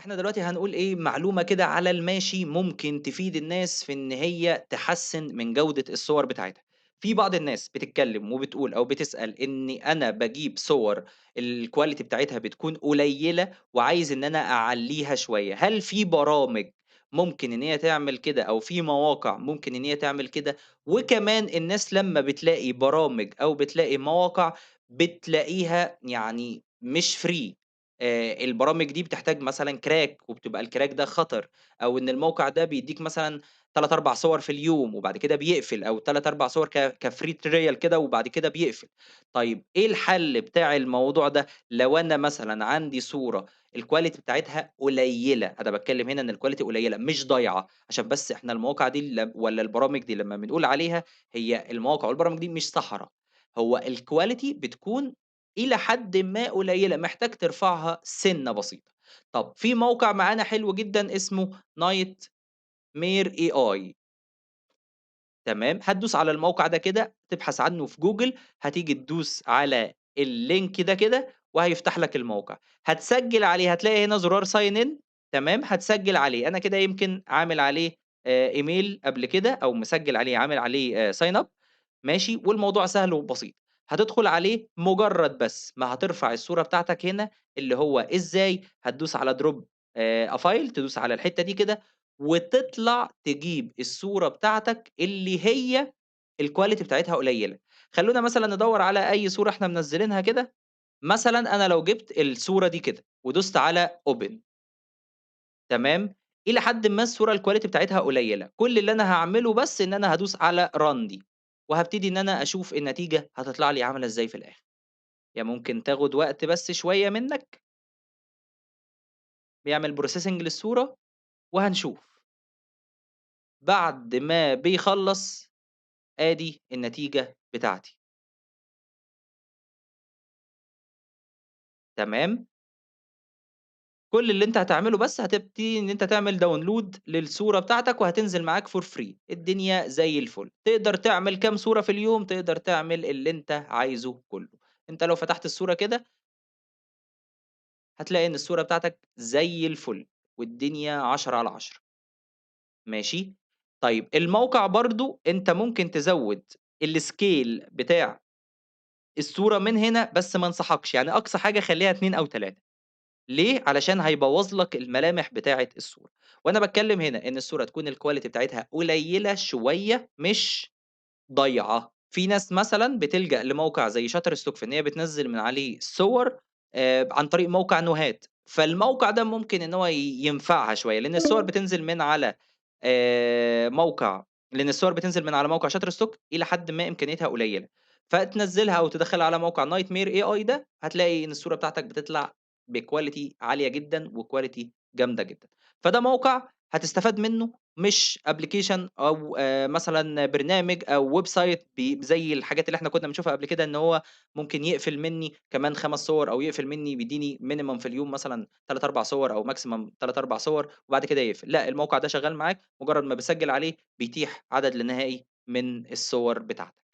إحنا دلوقتي هنقول إيه، معلومة كده على الماشي ممكن تفيد الناس في إن هي تحسّن من جودة الصور بتاعتها. في بعض الناس بتتكلم وبتقول أو بتسأل إني أنا باجيب صور الquality بتاعتها بتكون قليلة وعايز إن أنا أعلّيها شوية، هل في برامج ممكن إن هي تعمل كده أو في مواقع ممكن إن هي تعمل كده؟ وكمان الناس لمّا بتلاقي برامج أو بتلاقي مواقع بتلاقيها يعني مش free، البرامج دي بتحتاج مثلًا crack وبتبقى الcrack ده خطر، أو إن الموقع ده بيدّيك مثلًا 3، 4 صور في اليوم وبعد كده بيقفل، أو 3، 4 صور كfree trial كده وبعد كده بيقفل. طيب إيه الحل بتاع الموضوع ده؟ لو أنا مثلًا عندي صورة الquality بتاعتها قليلة، أنا باتكلم هنا إن الquality قليلة مش ضايعة، عشان بس إحنا المواقع دي والّا البرامج دي لمّا بنقول عليها هي المواقع والبرامج دي مش سحرة، هو الquality بتكون إلى حدٍ ما قليلة، محتاج ترفعها سِنّة بسيطة. طب في موقع معانا حلو جدًا اسمه Nightmare AI، تمام، هتدوس على الموقع ده كده، تبحث عنه في جوجل، هتيجي تدوس على ال link ده كده وهيفتح لك الموقع. هتسجّل عليه، هتلاقي هنا زرار sign in، تمام، هتسجّل عليه. أنا كده يمكن عامل عليه إيميل قبل كده أو مسجّل عليه، عامل عليه sign up، ماشي، والموضوع سهل وبسيط. هتدخل عليه مجرد بس ما هترفع الصورة بتاعتك هنا، اللي هو إزاي، هتدوس على drop a file، تدوس على الحتة دي كده وتطلع تجيب الصورة بتاعتك اللي هي الquality بتاعتها قليلة. خلّونا مثلًا ندوّر على أي صورة إحنا منزّلينها كده، مثلًا أنا لو جِبت الصورة دي كده ودوست على open، تمام، إلى حدٍ ما الصورة الquality بتاعتها قليلة، كل اللي أنا هاعمله بس إن أنا هادوس على run دي، وهابتدي إن أنا أشوف النتيجة هتطلع لي عاملة إزاي في الآخر. هي ممكن تاخد وقت بس شوية منّك، بيعمل processing للصورة وهنشوف. بعد ما بيخلّص آدي النتيجة بتاعتي. تمام؟ كل اللي أنت هتعمله بس هتبتدي إن أنت تعمل download للصورة بتاعتك وهتنزل معاك for free، الدنيا زي الفل. تقدر تعمل كام صورة في اليوم، تقدر تعمل اللي أنت عايزه كله. أنت لو فتحت الصورة كده هتلاقي إن الصورة بتاعتك زي الفل والدنيا 10 على 10. ماشي؟ طيب الموقع برضه أنت ممكن تزوّد الscale بتاع الصورة من هنا، بس ما انصحكش، يعني أقصى حاجة خلّيها 2 أو 3. ليه؟ علشان هيبوّظ لك الملامح بتاعة الصورة، وأنا باتكلم هنا إن الصورة تكون الquality بتاعتها قليلة شوية مش ضايعة. في ناس مثلًا بتلجأ لموقع زي shutterstock في إن هي بتنزّل من عليه صور عن طريق موقع نوهات، فالموقع ده ممكن إن هو ينفعها شوية، لإن الصور بتنزل من على موقع لإن الصور بتنزل من على موقع shutterstock إلى حدٍ ما إمكانياتها قليلة، فتنزّلها أو تدخّلها على موقع nightmare AI ده، هتلاقي إن الصورة بتاعتك بتطلع بquality عالية جدًا وquality جامدة جدًا. فده موقع هتستفاد منه، مش application أو مثلًا برنامج أو website زي الحاجات اللي إحنا كنا بنشوفها قبل كده، إن هو ممكن يقفل منّي كمان 5 صور أو يقفل منّي بيدّيني minimum في اليوم مثلًا 3، 4 صور أو maximum 3، 4 صور وبعد كده يقفل. لأ، الموقع ده شغال معاك، مجرد ما باسجل عليه بيتيح عدد لا نهائي من الصور بتاعتك.